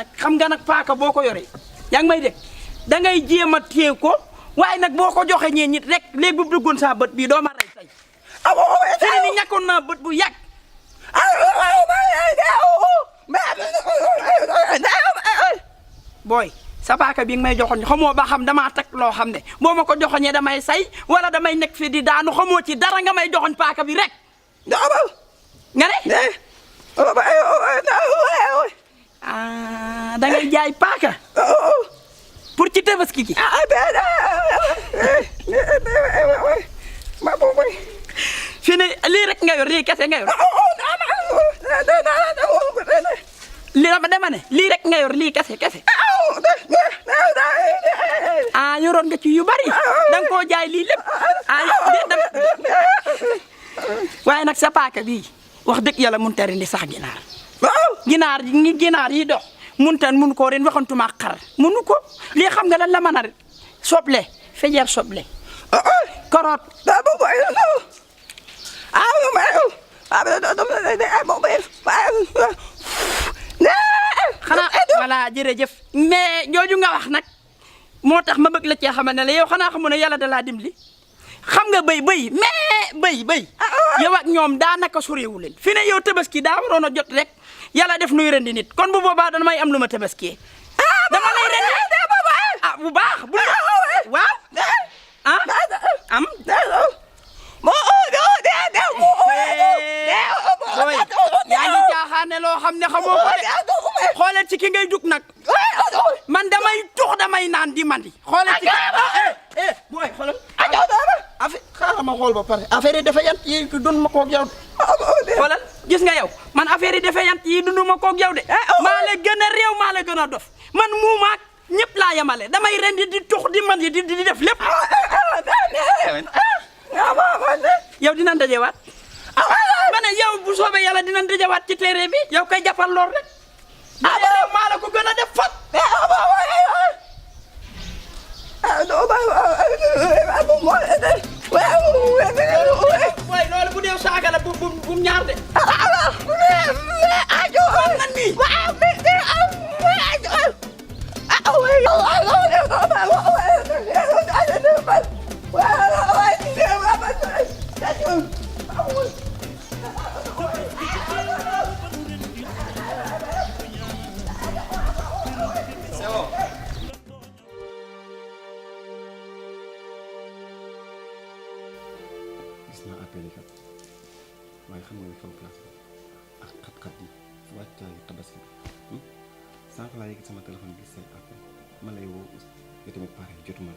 nag xam nga nag paaka boo ko yoree yaa ngi may dégg da ngay jéem a téye ko waaye nag boo ko joxe ñee nit rek léegi bu duggoon saa bët bii doo ma rey tey. fii ni ñàkkoon naa bët bu yàgg. booy sa paaka bi nga may joxoon xamoo ba xam damaa teg loo xam ne boo ma ko joxoñee damay say wala damay nekk fi di daanu xamoo ci dara nga may joxoñ paaka bi rek. nga ne. ah da ngay jaay paaka. pour ci tabaski gi. fi ne lii rek nga yor lii kese nga yor. lii dama ne lii rek nga yor lii kese. ah yoroon nga ci yu bari. da nga koo jaay lii lépp. waaye nag sa paaka bii wax dëgg yàlla mënut a rendi sax ginaar. ginaar yi dox mun koo ren waxantuma xar munu ko lii xam nga lan la mën a ren soble fejeer soble. koroot. xanaa voilà jërëjëf mais jooju nga wax nag moo tax ma bëgg la cee xamal ne la yow xanaa xamu ne yàlla da laa dimbali xam nga bëy mais bëy yow ak ñoom daanaka soreewu leen fi ne yow tabaski daa waroon a jot rek yàlla def nuy rendi nit kon bu boobaa dana may am lu ma tabaskiyee dama lay rendi ah bu baax bu waaw am booy yaa ngi caaxaane loo xam ne xamoo ko de xoolal ci ki ngay dugg nag man damay tux damay naan di mandi xoolal ci booy xoolal affaire xaaral ma xool ba pare affaire yi dafa yant yi dund ma koog yow xoolal gis nga yow man affaire yi dafa yant yi dund ma koog yow de maa la gën a réew maa la gën a dof man muumaak ñëpp laa yemale damay rendi di tux di mandi di def lépp yow dinañ dajewaat ma ne yow bu soobee yàlla dinañ dajewaat ci terrain bi yow kay jàppal lool rek yow maa la ko gën a def fat booy loolu bu deew saaga la bu ñaar de man nii gis naa appel yi kat waaye xam nga ne sama place ak xat-xat yi wàccaayu tabaski bi sànq laa yëg sama téléphone bi say appel ma lay woo yow tamit pare jotuma